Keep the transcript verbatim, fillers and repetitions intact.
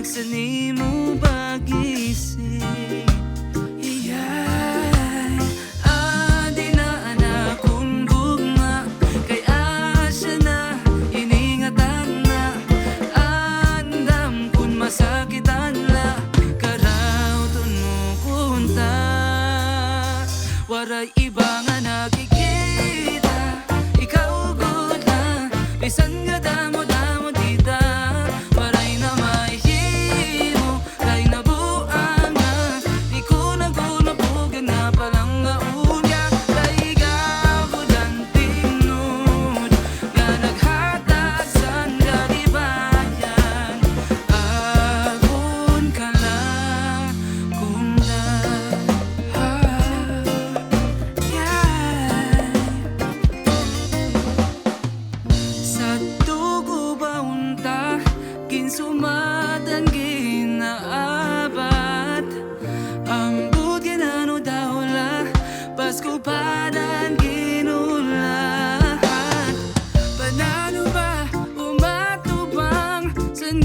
San imo pag-isip? Iyay, adi na an akon gugma, kay asya na, iningatan na, andam kon masakitan la, karawton mo kunta. Waray iba nga nakikita, ikaw gud la, bisan nga damo-damo dida, waray na mahimo, kay nabuang na, di ko na gud mabugan nga palangga unya, kay ikaw gud an tinod nga naghatag san kalibayan, akon kalakunan. Sadto ko ba unta, ginsumatan, ginaabat, ambot ginano daw la, Pasko pa dan ginulahan. Panano ba umatubang san